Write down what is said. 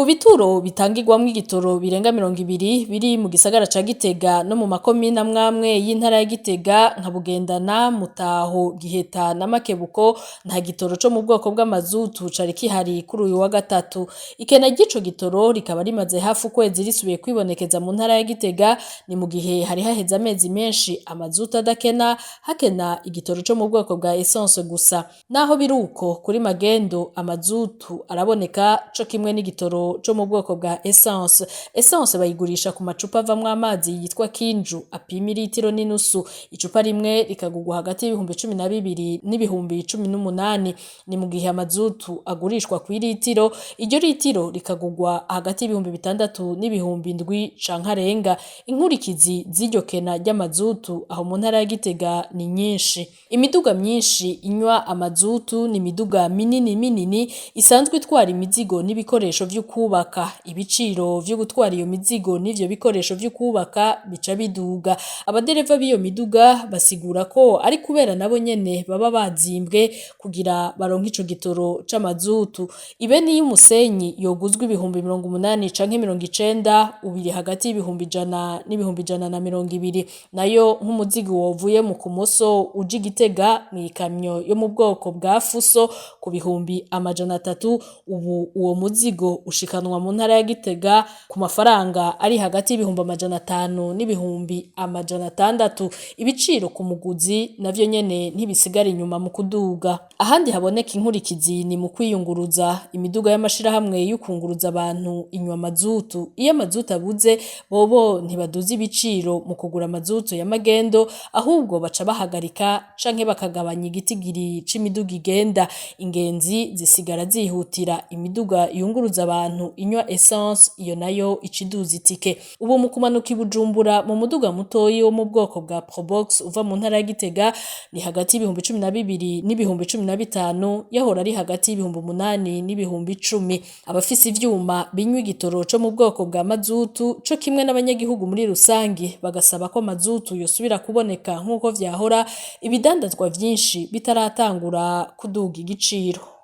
Ku bituro bitangirwamwo igitoro birenga 20 biri mu gisagara ca Gitega no mu makomine amwamwe y'intara ya Gitega nka Bugendana, Mutaho, Giheta na Makebuko, nta gitoro co mu bwoko bw'amazutu cari kihari kuri uyu wa gatatu. Ikena ry'ico gitoro rikaba rimaze hafi ukwezi risubiye kwibonekeza mu ntara ya Gitega, ni mu gihe hari haheze amezi menshi amazutu adakena, hakena igitoro co mu bwoko bwa essence gusa. Naho biruko, kuri magendo amazutu araboneka co kimwe n'igitoro co mu bwoko bwa essence. Essence bayigurisha ku macupa avamwo amazi yitwa Kinju apima iritiro n'inusu. Icupa rimwe rikagurwa hagati y'ibihumbi 12 n'ibihumbi 18. Ni mu gihe amazutu agurishwa kw'iritiro, iryo ritiro rikagurwa hagati y'ibihumbi 6 n'ibihumbi 7 canke arenga. Inkurikizi z'iryo kena ry'amazutu aho mu ntara ya Gitega ni nyinshi. Imiduga myinshi inywa amazutu ni imiduga minini minini isanzwe itwara imizigo n'ibikoresho vy'ukubaka. Ibiciro vyo gutwara iyo mizigo n'ivyo bikoresho vy'ukubaka bica biduga. Abadereva b'iyo miduga basigura ko ari kubera nabo nyene baba bazimbwe kugira baronke ico gitoro c'amazutu. Ibeni y'umusenyi yoguzwa ibihumbi 80 canke 90, ubu iri hagati y'ibihumbi 100 n'ibihumbi 120. Nayo nk'umuzigo wovuye mu Kumoso uja Igitega mw'ikamyo yo mu bwoko bwa Fuso ku bihumbi 300, ubu uwo muzigo ushikanwa mu ntara ya Gitega ku mafaranga ari hagati y'ibihumbi 500 n'ibihumbi 600. Ibiciro ku muguzi navyo nyene ntibisigara inyuma mu kuduga. Ahandi haboneka inkurikizi ni mu kwiyunguruza. Imiduga y'amashirahamwe y'ukunguruza abantu inywa amazutu. Iyo amazutu abuze, bobo ntibaduza ibiciro mu kugura amazutu ya magendo, ahubwo baca bahagarika canke bakagabanya igitigiri c'imiduga igenda. Ingenzi zisigara zihutira imiduga yunguruza abantu inywa essence, iyo nayo ica iduza itike. Ubu mu kumanuka i Bujumbura mu muduga mutoyi wo mu bwoko bwa Probox uva mu ntara ya Gitega ni hagati y'ibihumbi 12 n'ibihumbi 15, yahora ari hagati y'ibihumbi 8 n'ibihumbi 10. Abafise ivyuma binywa igitoro co mu bwoko bwa mazutu co kimwe n'abanyagihugu muri rusangi bagasaba ko mazutu yosubira kuboneka nk'uko vyahora, ibidandazwa vyinshi bitaratangura kuduga igiciro.